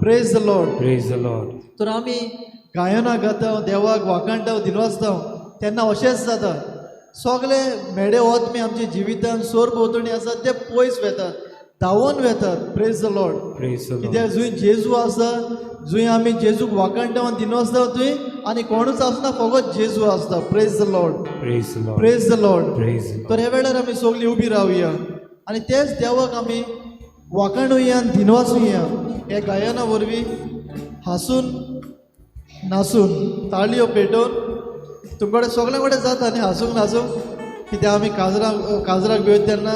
Praise the Lord. Praise the Lord. तर आमी गायनां गाता, देवाक वाखाणटा, दिनवासता तेन्ना अशेंच जाता. सगळे मेडे वत मी आमच्या जिवितान सोर भोंवतणी आसा ते पयस वेतात, धांवून वेतात. Praise the Lord. Praise the Lord. कित्याक जंय जेजू आसा, जंय आमी जेजूक वाखाणटा आनी दिनवासता थंय आनी कोणूच आसना, फकत जेजू आसता. Praise the Lord. Praise the Lord. Praise the Lord. Praise the तर Lord. ह्या वेळार आमी सगळीं उबी रावया आनी तेच देवाक आमी वाखाणुया आनी दिनवासुया ह्या गायना वरवीं, हांसून नासून ताळयो पेटोवन. तुमकडे सगळे कडेन जाता न्ही हांसूंक नासूंक? कित्याक आमी काजराक काजराक बी तेन्ना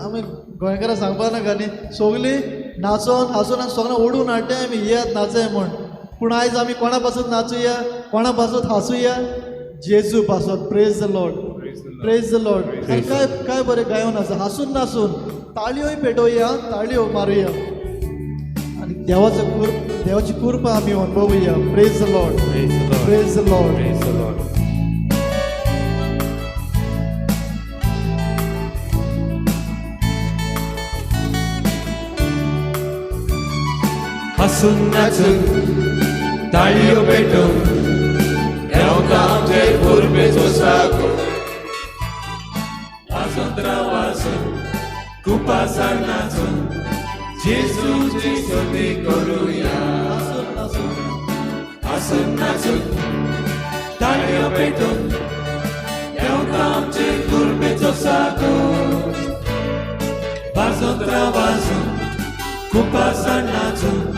आमी गोंयकारां सांगपा नाका न्ही, सगळीं नाचोन हांसून आनी सगळें ओडून हाडटा आमी, येयात नाचय म्हूण. पूण आयज आमी कोणा पासून नाचुया, कोणा पासून हांसुया? जेजू पासत. Praise the Lord. Praise the Lord. आनी काय काय बरें गायन आसा. हांसून नासून ताळयोय पेटोवया, ताळयो मारुया आनी देवाचो कुर देवाची कृपा आमी अनुभवुया. Praise the Lord. Praise the Lord. Praise the Lord. Praise the Lord. हसून नाचून ताळयो पेटोवन देवता आमचेर कुरबेचो सागो. वाजोंत्रा वाजून कुपासार नाचून जेजूची स्तुती करुया. हांसून नासून. हसून नाचून ताळयो पेटोवन देवता आमचेर कुरबेचो सागो. वाजोंत्रा वाजून कुपासार नाचून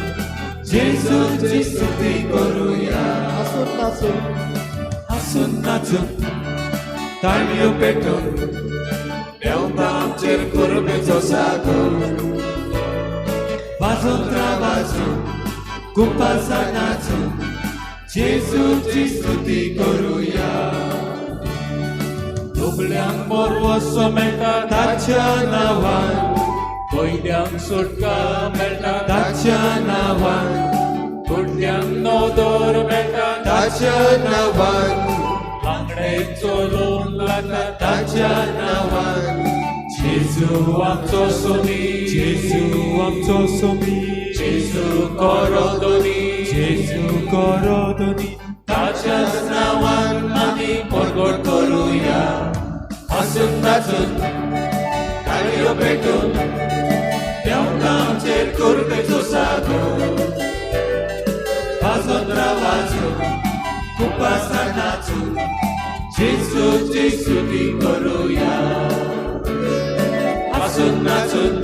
जेजूची स्तुती करुया. हांसून नासून. हसून नाचून ताळयो पेटोवन देवता आमचेर कुरबेचो सागो. वाजोंत्रा वाजून कुपासार नाचून जेजूची स्तुती करुया. दुबळ्यांक बरवसो मेळटा ताच्या नांवान, कैद्यांक सुटका मेळटा ताच्या नांवान, गुड्ड्यांक नवदोर मेळटा ताच्या नांवान, लांगडे चलोवंक लागता ताच्या नांवान. जेजू आमचो सोमी, जेजू आमचो सोमी, जेजू करो दोनी, जेजू करो दोनी, ताच्याच नांवान आमी परगट करुया. हसून नाचून ताळयो पेटून देवता आमचेर कुरबेचो सागो. वाजोंत्रा वाजून कुपासार नाचून जेजूची स्तुती करुया. हसून नाचून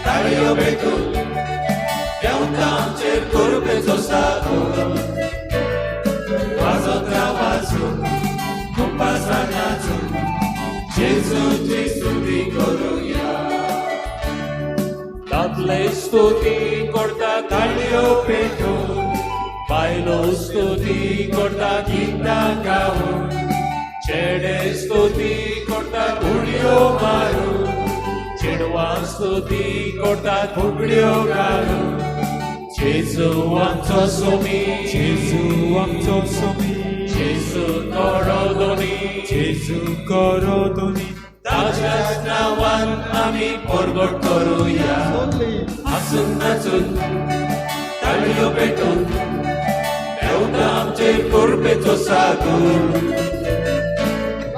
ताळयो पेटून देवता आमचेर कुरबेचो सागो. वाजोंत्रा वाजून कुपासार नाचून जेजूची स्तुती करुया. दादले स्तुती करता ताळयो पेटून, बायलो स्तुती करता गितां गावन, चेडे स्तुती करता उडयो मारून, चेडवां स्तुती करता फुगड्यो घालून. जेजू आमचो सोमी, जेजू आमचो सोमी, जेजू करो दोनी, जेजू करो दोनी, ताच्याच नांवान आमी परगट करुया. सगळीं हसून नाचून ताळयो पेटोवन देवता आमचेर कुरबेचो सागो.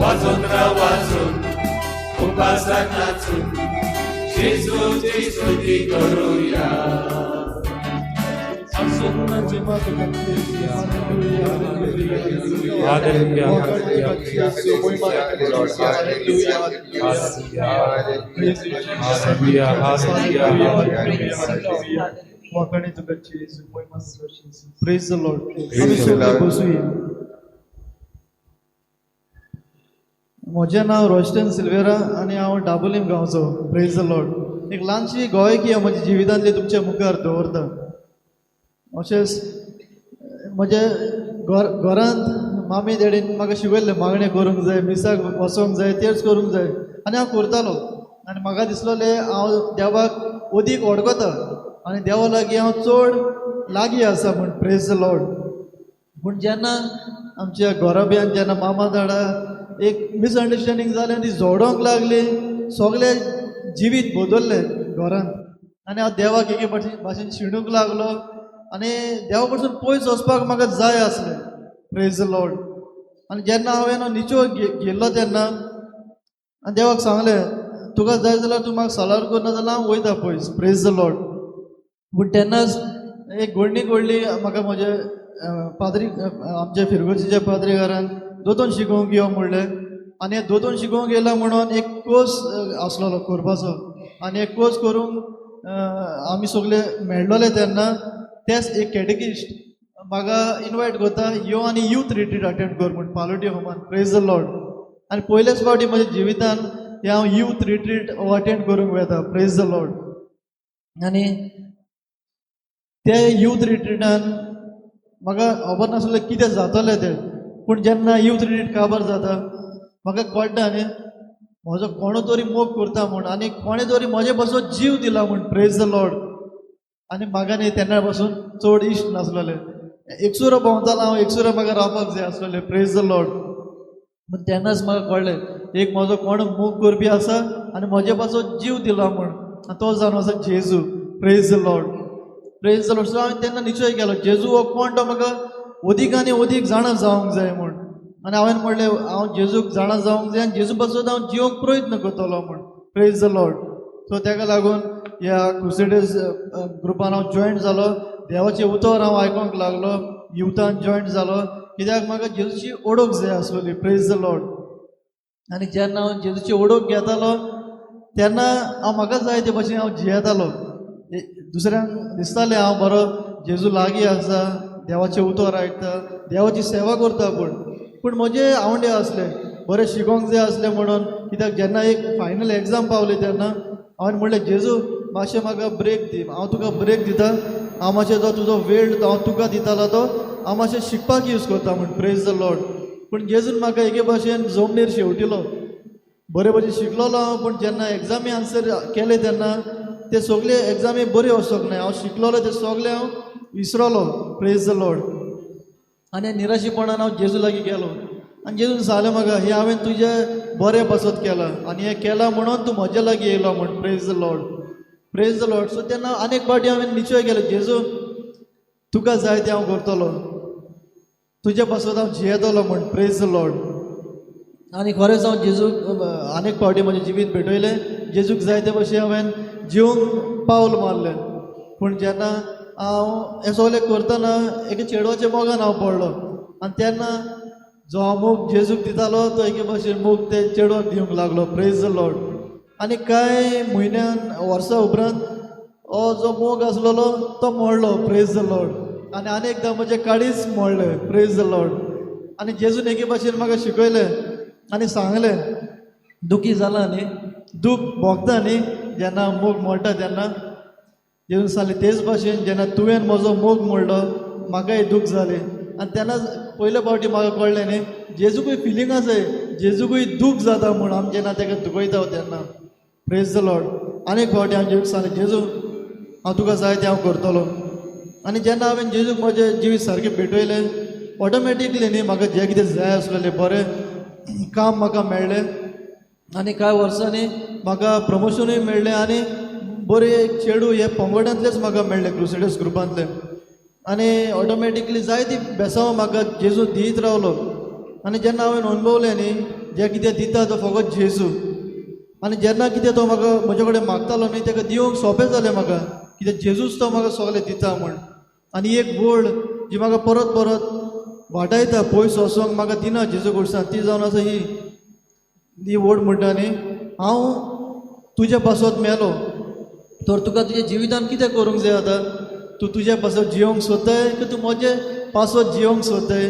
वाजोंत्रा वाजून कुपासार नाचून जेजूची स्तुती करुया. हसून नाचून. Hallelujah. Hallelujah. Hallelujah. Hallelujah. वाखाणी तुका जेजू, महिमा तुका जेजू. Praise the Lord. Praise आमी the सगळे Lord. बसुया. म्हजें नांव रोस्टन सिल्वेरा आनी हांव डाबोलीम गांवचो. Praise the Lord. एक ल्हानशी गोयकी हांव म्हज्या जिवितांतली तुमच्या मुखार दवरता. अशेंच म्हजे घर घरांत मामी डॅडीन म्हाका शिकयल्लें, मागणें करूंक जाय, मिसाक वचोंक जाय, तेंच करूंक जाय आनी हांव करतालो. आनी म्हाका दिसलोलें हांव देवाक अदीक वळखता आनी देवा लागीं हांव चड लागीं आसा म्हूण. Praise the Lord. पूण जेन्ना आमच्या घोराब्यान जेन्ना मामा दाडा एक मिसअंडरस्टँडींग जालें आनी ती झोडोंक लागली, सगळें जिवीत बदललें घरांत आनी हांव देवाक एके भाशेन शिणूंक लागलो. आनी देवा कडसून पयस वचपाक म्हाका जाय आसलें. Praise the Lord. आनी जेन्ना हांवें निचो घेयल्लो तेन्ना आनी देवाक सांगलें, तुका जाय जाल्यार तूं म्हाका सालार करना जाल्यार हांव वयता पयस. Praise the Lord. पूण तेन्नाच एक गोडणी कोडली म्हाका म्हजे पाद्री, आमच्या फिरगोजीच्या पाद्री घरान दोतोन शिकोवंक यो म्हणलें. आनी दोतोन शिकोवंक येयला म्हणून एक कोर्स आसलेलो करपाचो, आनी एक कोर्स करूंक आमी सगळे मेळ्ळोले तेन्ना तेच एक कॅटेकिस्ट म्हाका इनवायट करता, यो आनी यूथ रिट्रीट अटेंड कर म्हूण पालोटी होमान. Praise the Lord. आनी पयलेच फावटी म्हज्या जिवितान हें हांव यूथ रिट्रीट अटेंड करूंक वता. Praise the Lord. आनी ते यूथ रिट्रीटान म्हाका खबर नासलें कितें जातलें तें, पूण जेन्ना यूथ रिट्रीट काबार जाता म्हाका कळटा न्ही म्हजो कोणो तरी मोग करता म्हूण, आनी कोणें तरी म्हजे पासून जीव दिला म्हूण. Praise the Lord. आनी म्हाका न्ही तेन्ना पासून चड इश्ट नासलेले, एकसुरो भोंवतालो हांव, एकसुरो म्हाका रावपाक जाय आसलेलें. Praise the Lord. पूण तेन्नाच म्हाका कळ्ळें एक म्हजो कोण मोग करपी आसा आनी म्हजे पासून जीव दिला म्हूण, आनी तो जावन आसा जेजू. Praise the Lord. Praise the Lord. So हांवें तेन्ना निश्चय केलो जेजू हो कोण तो म्हाका अदीक आनी अदीक जाणा जावंक जाय म्हूण. आनी हांवें म्हणलें हांव जेजूक जाणा जावंक जाय आनी जेजू पासून हांव जिवंक प्रयत्न करतलो म्हूण. Praise the Lord. सो तेका लागून ह्या क्रुसेडर्स ग्रुपान हांव जॉयन जालो, देवाचें उतर हांव आयकोंक लागलो, युथान जॉयन जालो, कित्याक म्हाका जेजूची ओळख जाय आसलेली. Praise the Lord. आनी जेन्ना हांव जेजूची ओळख घेतालो तेन्ना हांव म्हाका जाय ते भशेन हांव जियेतालो. दुसऱ्यांक दिसतालें हांव बरो जेजू लागीं आसा, देवाचें उतर आयकता, देवाची सेवा करता, पूण पूण म्हजे आवंडे आसले बरें शिकोंक जाय आसलें म्हणून. कित्याक जेन्ना एक फायनल एग्जाम पावली तेन्ना हांवें म्हणलें जेजू मातशें म्हाका ब्रेक दी, हांव तुका ब्रेक दिता, हांव मातशें जो तुजो वेळ हांव तुका दितालो तो हांव मातशें शिकपाक यूज करता म्हूण. Praise the Lord. पूण जेजून म्हाका एके भाशेन जमनीर शेवटिलो. बरे भशेन शिकलोलो हांव, पूण जेन्ना एग्जामी आन्सर केले तेन्ना ते सगळे एग्जामी बऱ्यो वचोंक ना, हांव शिकलोलो ते सगळे हांव विसरलो. Praise the Lord. आनी निराशेपणान हांव जेजू लागीं गेलो आनी जेजून सांगलें म्हाका, हें हांवें तुजें बरें पासत केलां आनी हें केलां म्हणून तूं म्हज्या लागीं येयलो म्हूण. Praise the Lord. Praise the Lord. So तेन्ना अनेक फावटी हांवें निश्चय केलो जेजू तुका जाय तें हांव करतलो, तुजे पासत हांव जियेतलो म्हूण. Praise the Lord. आनी खरेंच हांव जेजूक अनेक फावटी म्हजें जिवीत भेटयलें, जेजूक जाय ते भशेन हांवें जिवंक पावल मारलें. पूण जेन्ना हांव हें सगळें करतना एके चेडवाच्या मोगान हांव पडलो आनी तेन्ना जो हांव मोग जेजूक दितालो तो एके भशेन मोग ते चेडवाक दिवंक लागलो. Praise the Lord. आनी कांय म्हयन्यान वर्सां उपरांत हो जो मोग आसलेलो तो मोडलो. Praise the Lord. आनी अनेकदां म्हजें काळीज मोडलें. Praise the Lord. आनी जेजून एके भशेन म्हाका शिकयलें आनी सांगलें, दुखी जाला न्ही, दूख भोगता न्ही जेन्ना मोग मोडटा तेन्ना. जेजून सांगलें तेच भाशेन जेन्ना तुवें म्हजो मोग मोडलो म्हाकाय दूख जालें. आनी तेन्ना पयले फावटी म्हाका कळ्ळें न्ही जेजूकूय फिलींग आसाय, जेजूकूय दूख जाता म्हूण आमी जेन्ना ताका दुखयता तेन्ना. Praise the Lord. अनेक फावटी हांवें जेजूक सांगलें जेजू हांव तुका जाय तें हांव करतलो. आनी जेन्ना हांवें जेजूक म्हजें जिवीत सारकें भेटयलें ऑटोमॅटिकली न्ही म्हाका जें कितें जाय आसलेलें बरें काम म्हाका मेळ्ळें आनी कांय वर्सांनी म्हाका प्रमोशनूय मेळ्ळें आनी बरें एक चेडूं हे पंगडांतलेच म्हाका मेळ्ळें, क्रुसेडर्स ग्रुपांतलें. आनी ऑटोमॅटिकली जायती बेसांव म्हाका जेजू दीत रावलो. आनी जेन्ना हांवें अणभवलें न्ही जें कितें दिता तो फकत जेजू, आनी जेन्ना कितें तो म्हाका म्हजे कडेन मागतालो न्ही ताका दिवंक सोंपें जालें म्हाका, कित्याक जेजूच तो म्हाका सगळें दिता म्हूण. आनी एक वळ जी म्हाका परत परत वाटायता पयस वचोंक म्हाका दिना जेजू कडसान, ती जावन आसा ही ही वड म्हणटा न्ही हांव तुज्या पासत मेलो तर तुका तुज्या जिवितान कितें करूंक जाय आतां, तूं तुज्या पासत जियोंक सोदताय की तूं म्हजे पासत जियोंक सोदताय?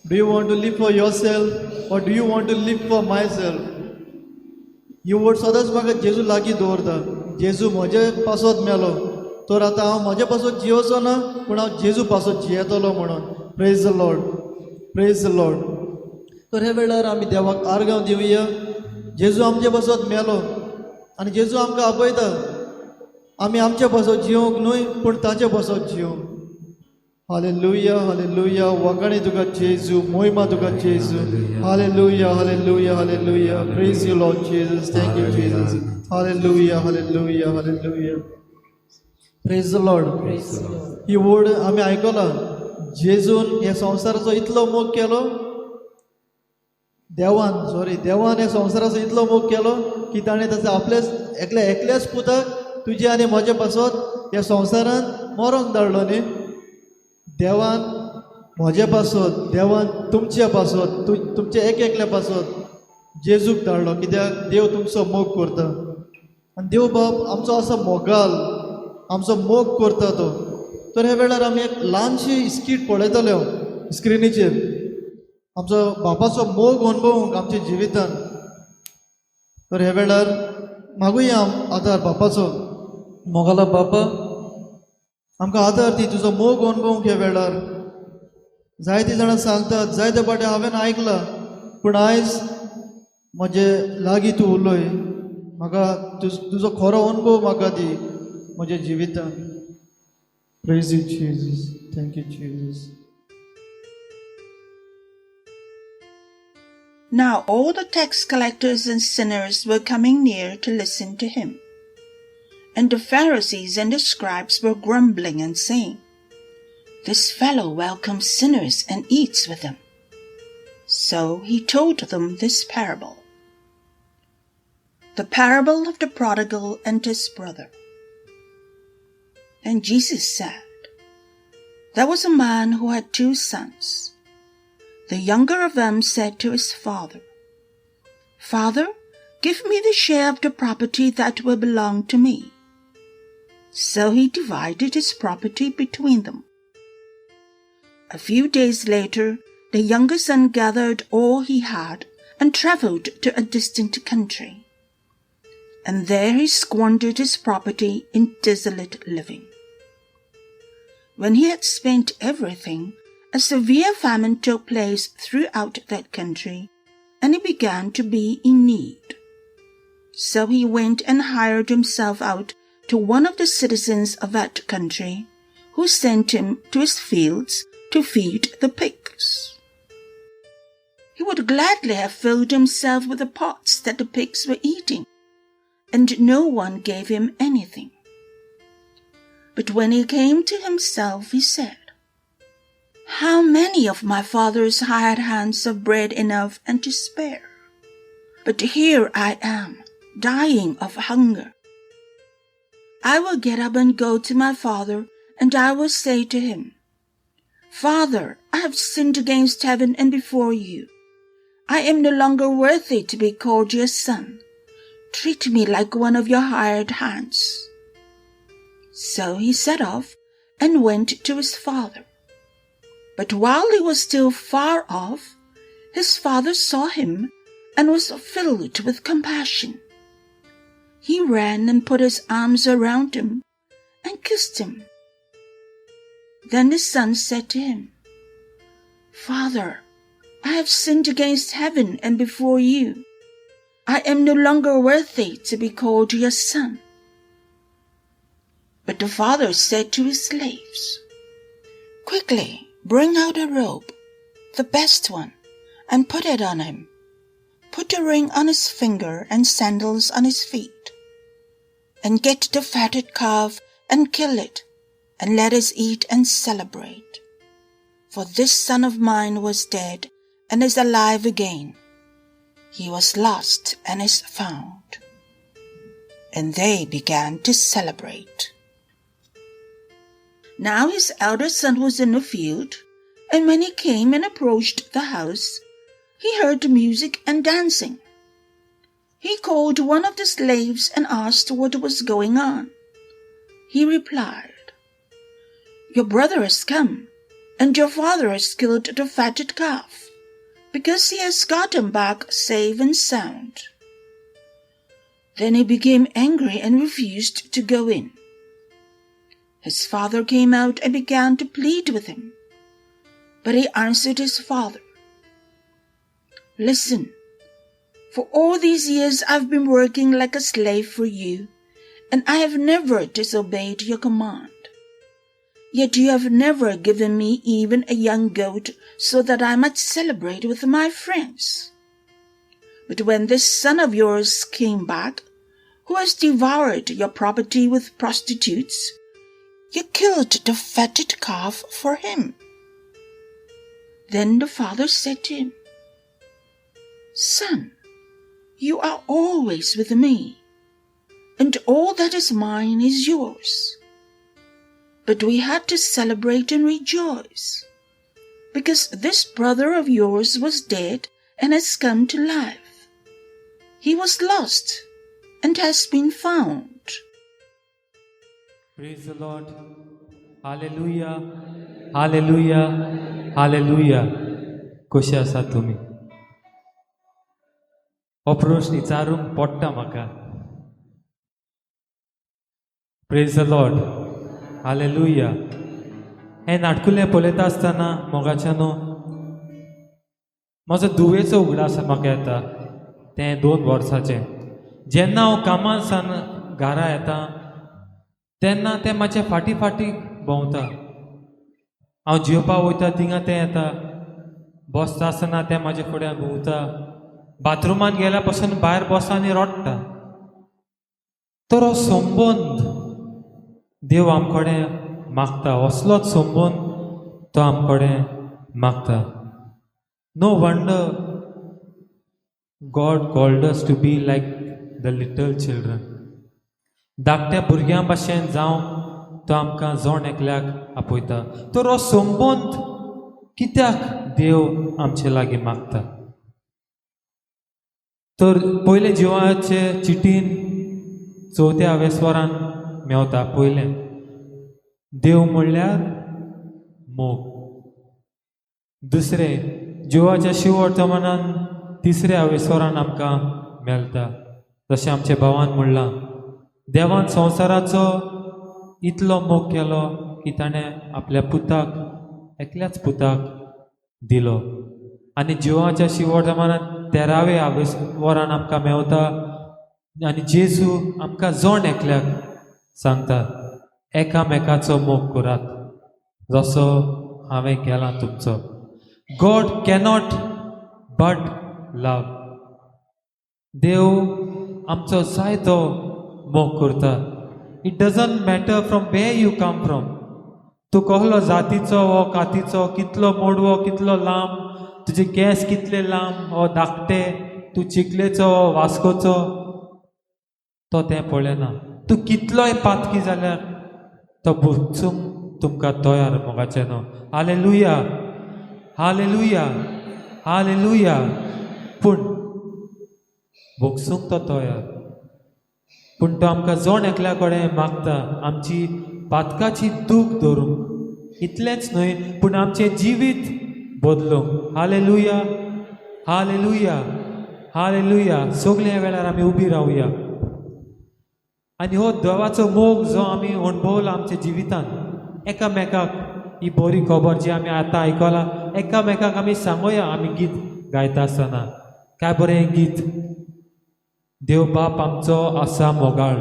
Do you want to live for yourself or do you want to live for myself? ही वड सदांच म्हाका जेजू लागीं दवरता. जेजू म्हजे पासत मेलो तर आतां हांव म्हजे पासत जियोचो ना पूण हांव जेजू पासत जियेतलो म्हणून. Praise the Lord. Praise the Lord. तर ह्या वेळार आमी देवाक आर्गां दिवया. जेजू आमचे पासत मेलो आनी जेजू आमकां आपयता आमी आमचे पासत जियोंक न्हय पूण ताचे पासत जियोंक. Hallelujah, hallelujah. वखाणे तुका जेजू, मोहिमा तुका जेजू. Hallelujah, hallelujah, hallelujah. Praise you Lord Jesus. Thank you Jesus. Hallelujah, hallelujah, hallelujah. Praise the Lord. ही ओड आमी आयकला. जेजून ह्या संवसाराचो इतलो मोग केलो, देवान, सॉरी, देवान ह्या संवसाराचो इतलो मोग केलो की ताणें ताचो आपलेच एकल्या एकल्याच पुताक तुजे आनी म्हजे पासत ह्या संवसारांत मरोंक धाडलो न्ही. देवान म्हजे पासत, देवान तुमचे पासत, तुमचे एक एकल्या पासत जेजूक धाडलो, कित्याक देव तुमचो मोग करता. आनी देव बाप आमचो असो मोगाल, आमचो मोग करता तो. तर ह्या वेळार आमी एक ल्हानशी स्कीट पळयतले स्क्रिनीचेर, आमचो बापाचो मोग अणभवूंक आमच्या जिवितान. तर ह्या वेळार मागुया आदार बापाचो. मोगाला बापा, आमकां आदार दी तुजो मोग अणभवूंक. ह्या वेळार जायतीं जाणां सांगतात, जायते फावटी हांवें आयकलां, पूण आयज म्हजे लागीं तूं उलय म्हाका, तुजो खरो अणभव म्हाका दी म्हज्या जिवितान. Praise you Jesus. Thank you Jesus. Now all the tax collectors and sinners were coming near to listen to him. And the Pharisees and the scribes were grumbling and saying, "This fellow welcomes sinners and eats with them." So he told them this parable. The parable of the prodigal and his brother. Then Jesus said, "There was a man who had two sons. The younger of them said to his father, 'Father, give me the share of the property that will belong to me.' So he divided his property between them. A few days later, the younger son gathered all he had and traveled to a distant country. And there he squandered his property in dissolute living. When he had spent everything, a severe famine took place throughout that country, and he began to be in need. So he went and hired himself out to one of the citizens of that country, who sent him to his fields to feed the pigs. He would gladly have filled himself with the pots that the pigs were eating, and no one gave him anything. But when he came to himself, he said, 'How many of my father's hired hands have bread enough and to spare? But here I am, dying of hunger. I will get up and go to my father, and I will say to him, Father, I have sinned against heaven and before you. I am no longer worthy to be called your son. Treat me like one of your hired hands.' So he set off and went to his father. But while he was still far off, his father saw him and was filled with compassion. He ran and put his arms around him and kissed him. Then the son said to him, 'Father, I have sinned against heaven and before you. I am no longer worthy to be called your son.' But the father said to his slaves, 'Quickly, bring out a robe, the best one, and put it on him. Put a ring on his finger and sandals on his feet. And get the fatted calf and kill it, and let us eat and celebrate. For this son of mine was dead and is alive again. He was lost and is found.' And they began to celebrate. Now his elder son was in the field, and when he came and approached the house, he heard music and dancing. He called one of the slaves and asked what was going on. He replied, 'Your brother has come, and your father has killed the fatted calf, because he has got him back safe and sound.' Then he became angry and refused to go in. His father came out and began to plead with him. But he answered his father, 'Listen, for all these years I've been working like a slave for you, and I have never disobeyed your command. Yet you have never given me even a young goat so that I might celebrate with my friends. But when this son of yours came back, who has devoured your property with prostitutes, You killed the fatted calf for him." Then the father said to him, "Son, you are always with me, and all that is mine is yours. But we had to celebrate and rejoice, because this brother of yours was dead and has come to life. He was lost and has been found." Praise the Lord. Hallelujah. Hallelujah. Hallelujah. कशें आसा तुमी? हो प्रश्न विचारूंक पडटा म्हाका. Praise the Lord. Hallelujah. हें नाटकुलें पळयता आसतना मोगाच्यानो म्हजो धुवेचो उगडास म्हाका येता. तें 2 वर्साचें. जेन्ना हांव कामान सावन घरा येता तेन्ना तें म्हाजे फाटीं फाटीं भोंवता. हांव जेवपाक वयता थिंगा तें येता, बसता आसतना तें म्हाजे फुड्यान घुंवता, बाथरुमान गेल्या पासून भायर बसता आनी रडटा. तर हो संबंद देव आमकडेन मागता, असलोच संबंद तो आमकडेन मागता. No wonder God called us to be like the little children. धाकट्या भुरग्यां भाशेन जावंक तो आमकां जण एकल्याक आपयता. तर हो संबंद कित्याक देव आमचे लागीं मागता? तर पयले जिवाचे चिटीन 4थ्या वेसवरान मेवता. पयलें देव म्हणल्यार मोग. दुसरें जिवाच्या शिवर्तमानान 3ऱ्या वेसवरान आमकां मेळटा. जशें आमच्या भावान म्हणलां, देवान संवसाराचो इतलो मोग केलो की ताणें आपल्या पुताक, एकल्याच पुताक दिलो. आनी जिवाच्या शिवर्तमानान 13व्या वरान आमकां मेवता आनी जेजू आमकां जण एकल्याक सांगता, एकामेकाचो मोग करात जसो हांवें केला तुमचो. God cannot but love. देव आमचो जायतो मोग करता. It doesn't matter from where you come from. तूं कहलो जातीचो वो कातीचो, कितलो मोडवो कितलो लांब, तुजे केंस कितले लांब वो धाकटे, तूं चिखलेचो वो वास्कोचो, तो तें पळयना. तूं कितलोय पातकी जाल्यार तो बोगसूंक तुमकां तयार मोगाचें न्हू. Hallelujah, hallelujah, hallelujah. पूण बोगसूंक तो तयार, पूण तो आमकां जण एकल्या कडेन मागता आमची पातकाची दूख धरूंक. इतलेंच न्हय पूण आमचें जिवीत बदलूंक. Hallelujah, hallelujah, hallelujah. सगल्या वेळार आमी उबी रावया आनी हो देवाचो मोग जो आमी अणभवला आमच्या जिवितान, एकामेकाक ही बरी खबर जी आमी आतां आयकला एकामेकाक आमी सांगोया. आमी गीत गायता आसतना काय बरें गीत, देव बाप आमचो आसा मोगाळ,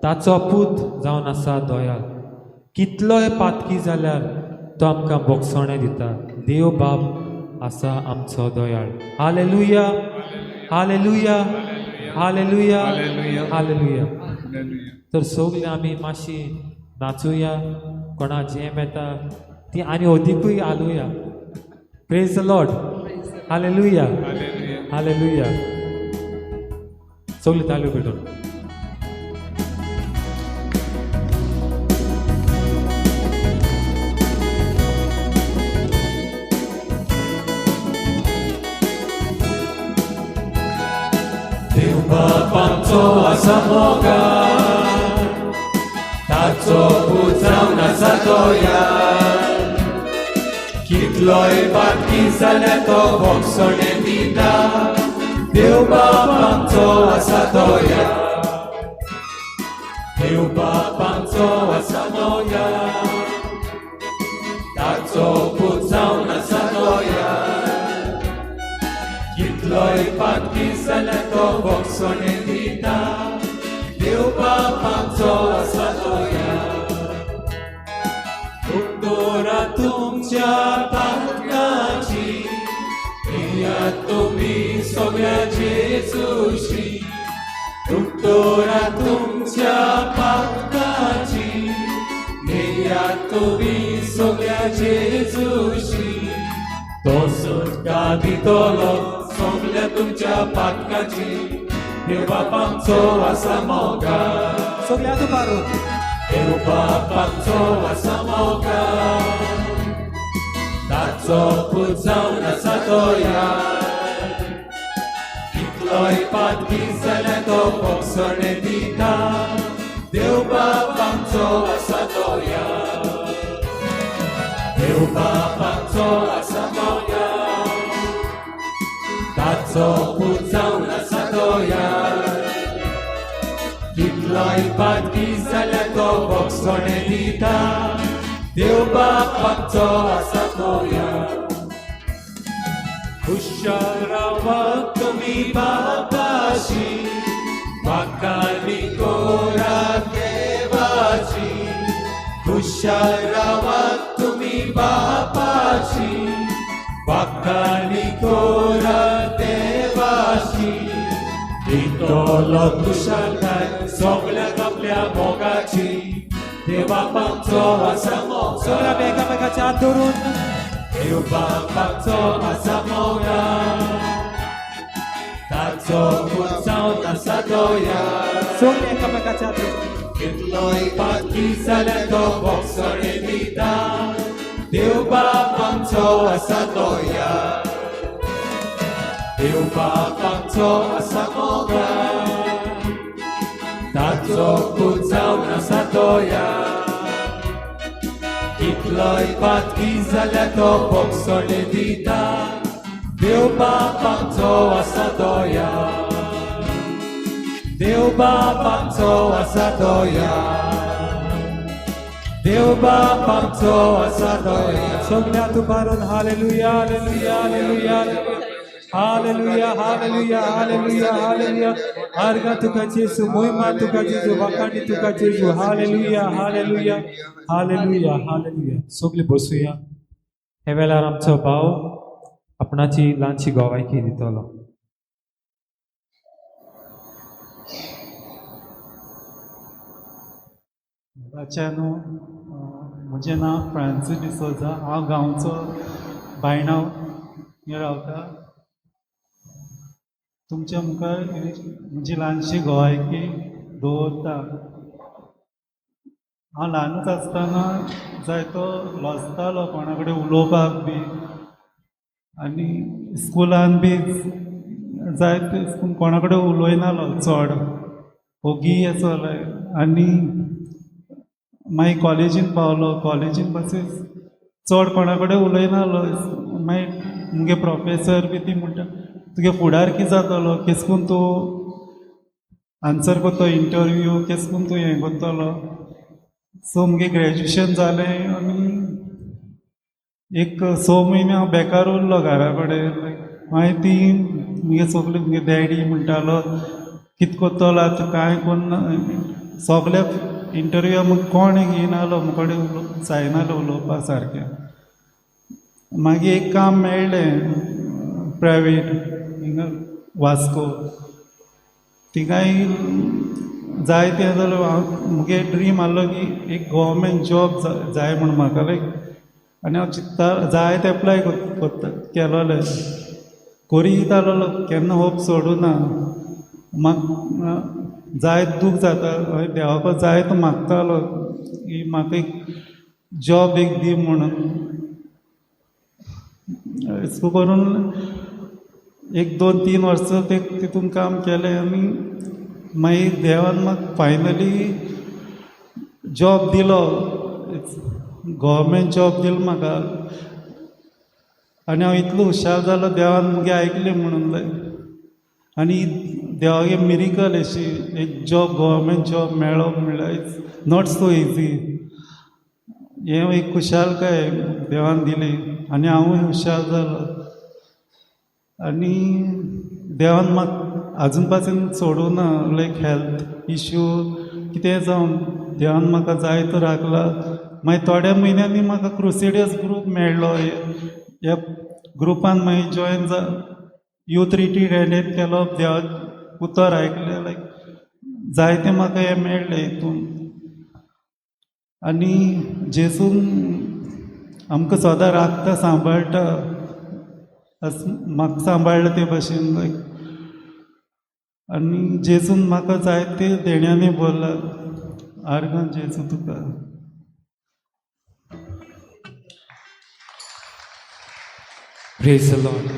ताचो पूत जावन आसा दयाळ, कितलोय पातकी जाल्यार तो आमकां बोगसणें दिता. देव बाप आसा आमचो दयाळ. Hallelujah, hallelujah, hallelujah, hallelujah. तर सगळे आमी मातशी नाचुया, कोणा जेम येता ती आनी अदिकूय हालुया. Praise the Lord. Hallelujah, hallelujah. सगळी ताळयो पेटोवन. देव बाप आमचो आसा मोगाळ, ताचो पूत जावन आसा दयाळ, कितलोय पातकी जाल्यार तो बोगसणें दिता. देव बाप आमचो आसा दयाळ, देव बाप आमचो आसा दयाळ, ताचो पूत जावन आसा दयाळ, कितलोय पातकी जाल्यार तो बोगसणें दिता. देव बाप आमचो आसा दयाळ. दोतोरा तुमच्या पातकाची येयात तुमी सगळ्या जेजूशी. दोतोरा तुमच्या पातकाची येया तुमी सगळ्या जेजूशी, तो सुटका दितलो सगळ्या तुमच्या पातकाची. देव बापांचो आसा मोगार, सगळ्या दुबारून. देव बापांचो आसा मोगार, ताचो पूत जावन आसा तो यार. कितलोय पातकी जाल्यार तो भोगसणे दिता, देव बापांचो आसा तो यार. देव बापांचो आसा मोगार, ताचो पूत जावन आसा तो यार. कितलोय पातकी जाल्यार तो भोगसणे दिता, देव बापांचो आसा तो यार. खुशाल रावात तुमी बापाशी, वाकानी कोरा देवाची. खुशाल रावात तुमी बापाशी, वाकानी कोरा देवाशी. दितलो खुशालकाय सगळ्याक आपल्या मोगाची, देव बापांचो आसा मोगार. सगळ्या एकामेकाच्या हात धरून. देव बापाचो आसा मोगार, ताचो पूत जावन आसा तो यार. सगळे एकामेकाच्या हात धरून. कितलोय पातकी जाल्यार तो भोगसणे दिता, देव बापांचो आसा तो यार. देव बापांचो आसा मोगार, ताचो पूत जावन आसा तो यार. कितलोय पातकी जाल्यार तो भोगसणे दिता, देव बापांचो आसा तो यार. देव बापांचो आसा तो यार, देव बापांचो आसा तो यार. सगळ्या दुबारून hallelujah, hallelujah, hallelujah, hallelujah, hallelujah, hallelujah, hallelujah. आर्गा तुका जेजू, मोहिमा तुका जेजू, वाखाणी तुका जेजू. Hallelujah, hallelujah, hallelujah, hallelujah. सगळे बसुया. हे वेळार आमचो भाव आपणाची ल्हानशी गवायकी दितलो. भाच्यानो, म्हजें नांव फ्रांसीस डिसोजा. हांव गांवचो बायणाव रावता. तुमच्या मुखार म्हजी ल्हानशी गोवायकी दवरता. हांव ल्हानूच आसतना जायतो लजतालो कोणा कडेन उलोवपाक बी, आनी स्कुलान बी जायते कोणा कडेन उलयनालो चड, ओगी असो. आनी मागीर कॉलेजीन पावलो, कॉलेजीन पासून चड कोणा कडेन उलयनालो. मागीर मुगे प्रोफेसर बी ती म्हणटा, तुगे फुडार कितें जातलो, केस करून तूं आन्सर करतो इंटरव्यू, केस करून तूं हें करतलो. सो मुगे ग्रॅज्युएशन जालें आनी एक 6 म्हयने हांव बेकार उरलो घरा कडेन. मागीर ती मुगे सगळे मुगे डॅडी म्हणटालो कितें करतलो आतां, कांय कोन्ना, सगल्या इंटरव्यू म्हाका कोण घेयनालो, म्हजे कडेन जायनालो उलोवपा सारकें. मागीर एक काम मेळ्ळें प्रायवेट हिंगा वास्को, थिंगाय जायतें जालें. हांव मुगे ड्रीम आहलो की एक गव्हर्मेंट जॉब जाय म्हूण म्हाका लायक, आनी हांव चिंत्ता जायते एप्लाय करता केलोलें, करीत आहलोलो, केन्ना होप सोडूना. म्हाका जायत दूख जाता, हांवें देवाक जायतो मागतालो की म्हाका एक जॉब एक दी म्हणून. अशें करून 1 2 3 वर्सां ते तितून काम केलें आनी मागीर देवान म्हाका फायनली जॉब दिलो, गव्हर्मेंट जॉब दिलो म्हाका. आनी हांव इतलो हुशार जालो देवान मुगे आयकलें म्हणून. आनी देवागे मिरिकल अशी एक जॉब, गव्हर्मेंट जॉब मेळप म्हणल्यार it's not so easy. हें एक खुशालकाय देवान दिली आनी हांवूय हुशार जालो. आनी देवान म्हाका आजून पासून सोडूं ना, लायक हेल्थ इश्यू कितें जावं देवान म्हाका जायतो राखला. मागीर थोड्या म्हयन्यांनी म्हाका क्रुसेडर्स ग्रूप मेळ्ळो. ह्या ग्रुपान मागीर जॉयन जा, यूथ रिट्रीट एटेंड केलो, देवाक उतर आयकलें, लायक जायतें म्हाका हें मेळ्ळें हितून. आनी जेजून आमकां सदां राखता, सांबाळटा, म्हाका सांबाळ्ळा ते भशेन लायक. आनी जेजून म्हाका जायते देण्यांनी भरला. आर्गां जेजू तुका. Praise the Lord.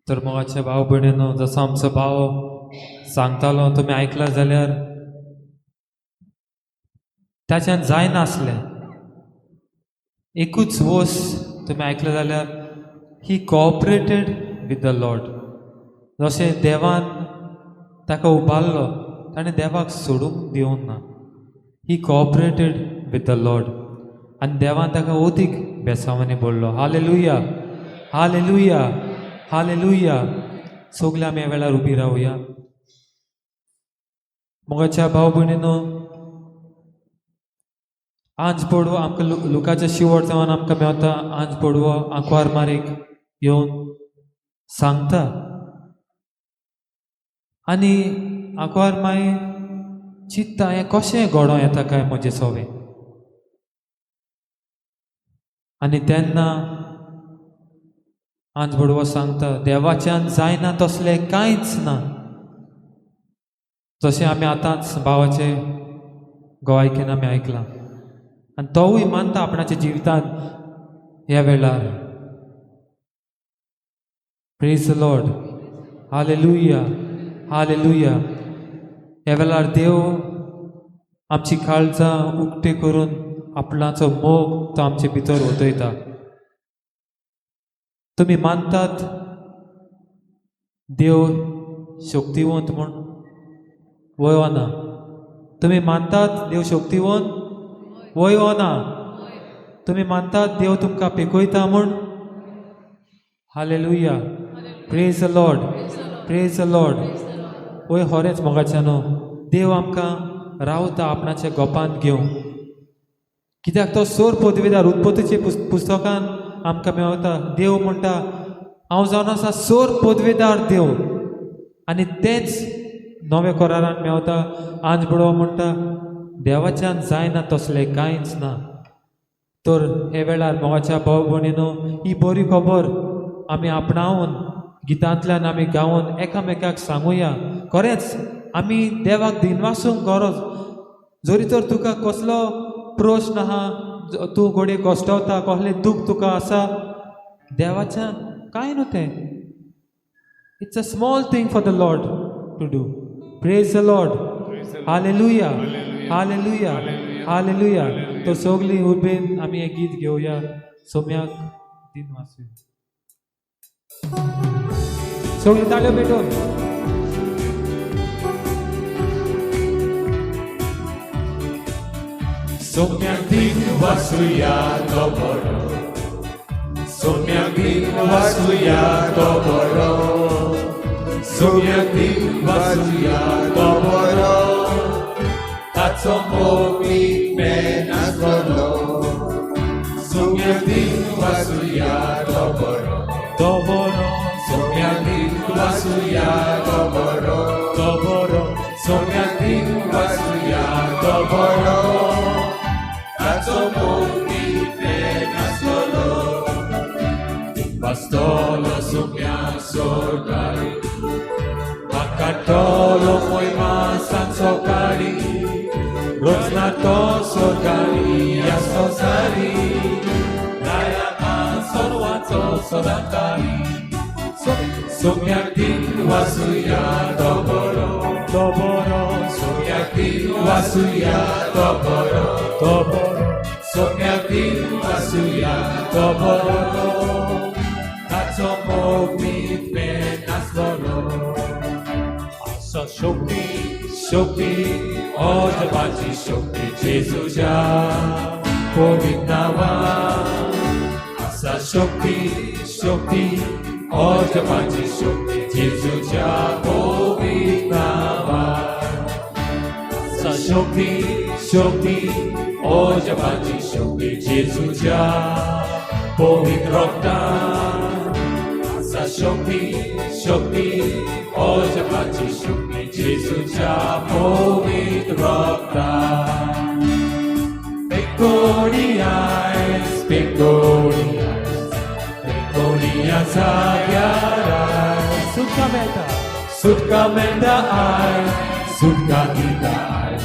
तर मोगाच्या भाव भयणीनो, जसो आमचो भाव सांगतालो, तुमी आयकला जाल्यार ताच्यान जायनासलें एकूच वोस. तुमी आयकलें जाल्यार he cooperated with the Lord. जशें देवान ताका उबारलो, ताणें देवाक सोडूंक दिवंक ना. He cooperated with the Lord आनी देवान ताका अदीक बेसांवांनी भरलो. Hallelujah, hallelujah, hallelujah. सगळे आमी ह्या वेळार उबी रावया. मोगाच्या भाव भयणीनो, आंज पडवो आमकां लुकाच्या शिवट जावन आमकां मेवता. आंज पडवो आंकवार मारीक येवन सांगता आनी आंकवार माई चित्ता, हें कशें घडों येता काय म्हजें सवें? आनी तेन्ना आंज बडवो सांगता, देवाच्यान जायना तसलें कांयच ना. जशें आमी आतांच भावाचे गोवायकेन आमी आयकलां आनी तोवूय मानता आपणाच्या जिवितांत ह्या वेळार. Praise the Lord. Hallelujah, hallelujah. ह्या वेळार देव आमची काळजां उक्ते करून आपणाचो मोग तो आमचे भितर ओतयता. तुमी मानतात देव शक्तिवंत म्हूण, वय वा ना? तुमी मानतात देव शक्तिवंत, वय वा ना? तुमी मानतात देव तुमकां पेकयता म्हूण? Hallelujah. Praise the Lord, praise the Lord. वय, खरेंच मोगाच्यानो, देव आमकां रावता आपणाच्या गोपांत घेवन, कित्याक तो सोर पदवेदार. उत्पत्तीचे पुस्तकान आमकां मेवता, देव म्हणटा, हांव जावन आसा सोर पदवेदार देव. आनी तेच नव्या करारान मेवता, आंज बडो म्हणटा, देवाच्यान जायना तसलें कांयच ना. तर हे वेळार मोगाच्या भाव भयणीनो, ही बरी खबर आमी आपणावन गितांतल्यान आमी गावन एकामेकाक सांगुया. खरेंच आमी देवाक दिनवासूंक गरज. जरी तर तुका कसलो प्रश्न आहा, तूं घडये कश्टवता, कसलें दूख तुका आसा, देवाच्यान कांय न्हू तें. It's a small thing for the Lord to do. Praise the Lord. Hallelujah, hallelujah, hallelujah. तो सगळीं उबेन आमी हें गीत घेवया. सोम्याक दिनवासूया. सगळीं ताळयो पेटोवन. सोम्याक दिनवासुया तो बरो, सोम्याक दिनवासुया तो बरो, सोम्याक दिनवासुया तो बरो, ताचो मोग मेनासलो. सोम्याक दिनवासुया तो बरो, तो बरो, सोम्याक दिनवासुया तो बरो, तो बरो, सोम्याक दिनवासुया तो बरो, ताचो मोग मेनासलो. Bastolo सोम्या सोगारी, म्हाका मोयमा सांसोकारी, रोजना तो सोगारी या संसारी, नाया सोनवाचो सदांकारी. सोम्याक दिनवासुया तो बरो, तो बरो, सोम्याक दिनवासुया तो बरो, तो बरो, सोम्याक दिनवासुया तो बरो, ताचो मोग मेनासलो. आसा शक्ती, शक्ती अजबाची शक्ती जेजूच्या पवित्र नांवान. आसा शक्ती, शक्ती अजबाची शक्ती जेजूच्या पवित्र नांवान. आसा शक्ती, शक्ती अजबाची शक्ती जेजूच्या पवित्र रक्तान. आसा शक्ती, शक्ती अजबाची शक्ती जेजूच्या पवित्र रक्तान. Peconi आयज, पेकोणी आयज, पेकोणिया जाग्यार आयज. सुटका मेळटा, सुटका मेळटा आयज, सुटका दिता आयज,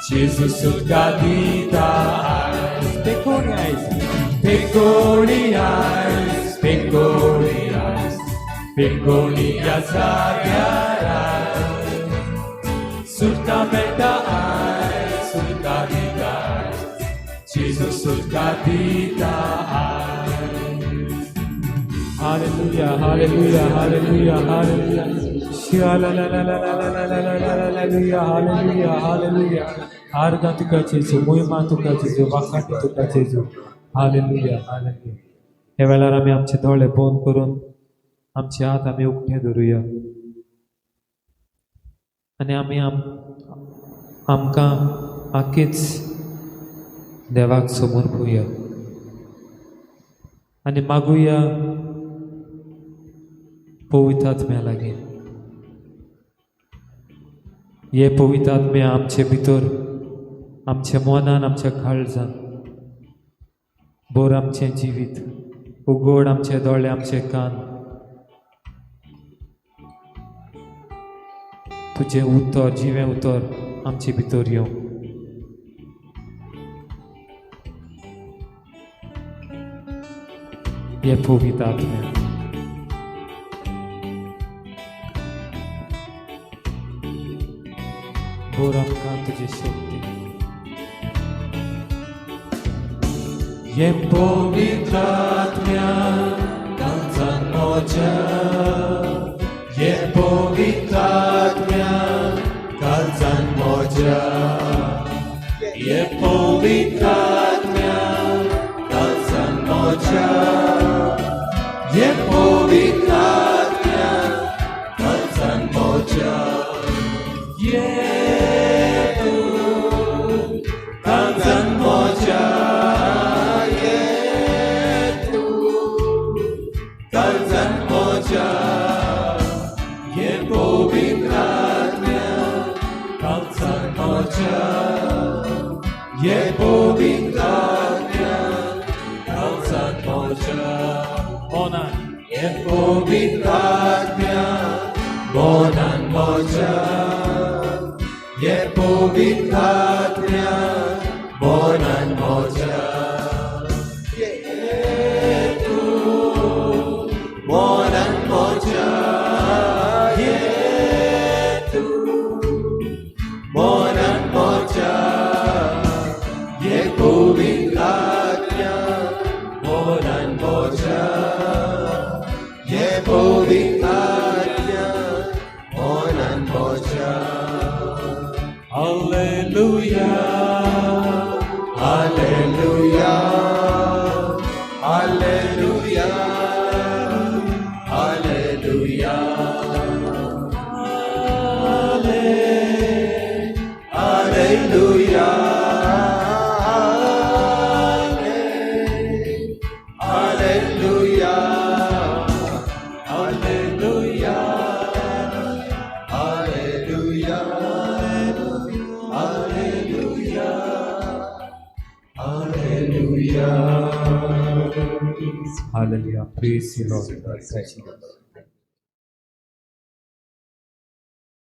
जेजू सुटका दिता आयज. पेकोणी आयज, पेकोणी आयज, पेकोणी आयज, पेकोणिया जाग्यार आयज. सुटका मेळटा आयज, सुटका दिता आयज, जेजू सुटका दिता आयज. Hallelujah, hallelujah, hallelujah, hallelujah. Hallelujah, hallelujah, hallelujah. आर्गां तुका जेजू, मोहिमा तुका जेजू, वाखाणी तुका जेजू. Hallelujah, hallelujah. ह्या वेळार आमी आमचे दोळे बंद करून आमचे हात आमी उक्ते धरुया आनी आमी आमकां आखीच देवाक समर्पुया आनी मागुया पवित्र आत्म्या लागीं. हे पवित्र आत्म्या आमचे भितर, आमच्या मनान, आमच्या काळजान भर आमचें जिवीत, उगड आमचे दोळे, आमचे कान, तुजें उतर, जिवें उतर आमचे भितर येवं. हे पवित्र आत्म्या, भर आमकां तुजी शक्ती. हे पवित्र आत्म्या काळजान म्हज्या, हे पवित्र आत्म्या काळजान म्हज्या, हे पवित्र आत्म्या काळजान म्हज्या, हे पवित्र आत्म्या काळजान म्हज्या. ये तूं काळजान म्हज्या, ये तूं काळजान म्हज्या, हे पवित्र आत्म्या काळजान म्हज्या, हे पवित्र आत्म्या काळजान म्हज्या. मनान, हे पवित्र आत्म्या मनान म्हज्या, हे पवित्र आत्म्या मनान म्हज्या, ये तूं मनान म्हज्या, ये तूं मनान म्हज्या, हे पवित्र आत्म्या मनान म्हज्या, हे पवित्र आत्म्या मनान म्हज्या. Hallelujah, hallelujah, hallelujah, hallelujah, hallelujah, hallelujah, hallelujah, hallelujah, hallelujah, hallelujah. Hallelujah. Praise the Lord.